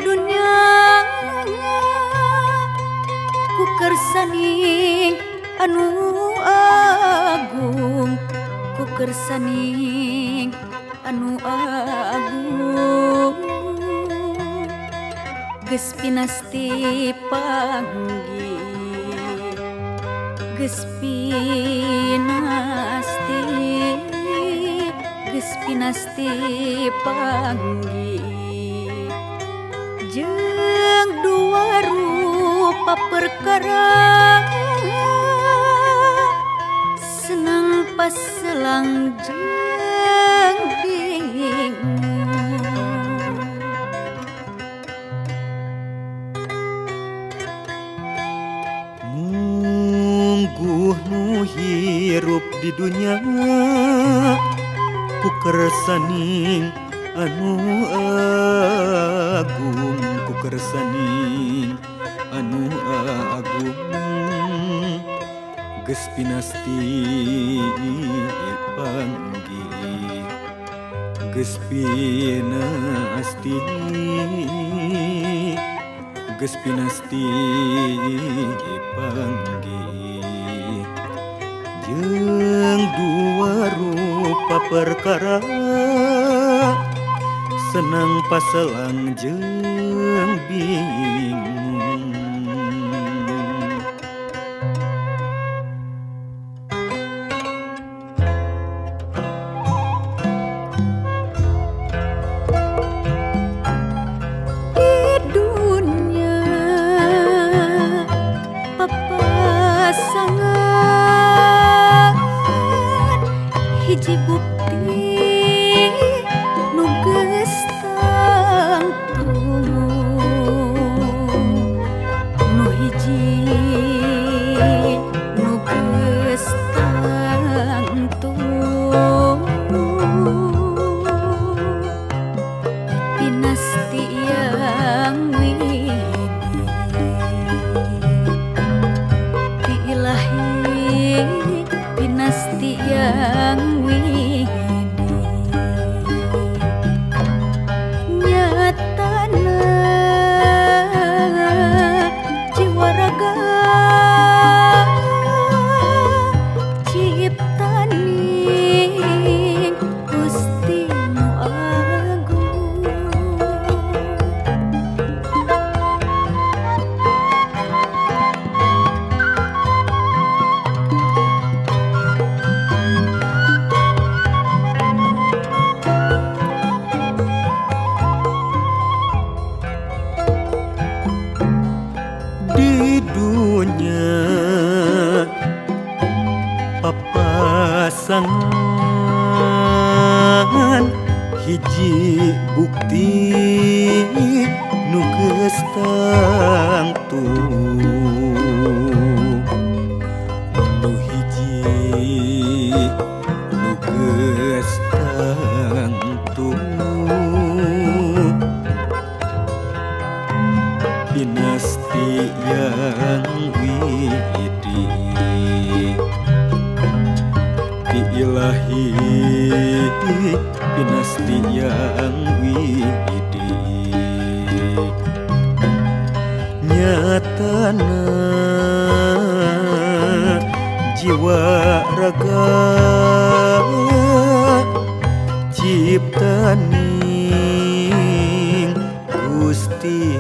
dunya ku kersaning anu agung, ku kersaning anu agung. Geus pinasti panggih, geus pinasti, geus pinasti panggih. Jeung dua rupa perkara, senang paselang jeung bingung. Mungguh nu hirup di dunya ku kersaning anu agung, ku kersaning anu agung. Geus pinasti panggih, geus pinasti, geus pinasti panggih. Jeung dua rupa perkara, senang paselang jeung bingung. Di dunya papasangan hiji bukti nu geus tangtu, nu hiji nu geus tangtu. Pinasti yang widi ti ilahi, pinasti yang widi. Nyatana jiwa raga ciptaning Gusti nu agung. Di dunya papasangan hiji bukti nu geus tangtu, nu hiji nu geus tangtu. Pinasti yang widi ti ilahi, pinasti yang widi. Nyatana jiwa raga ciptaning Gusti.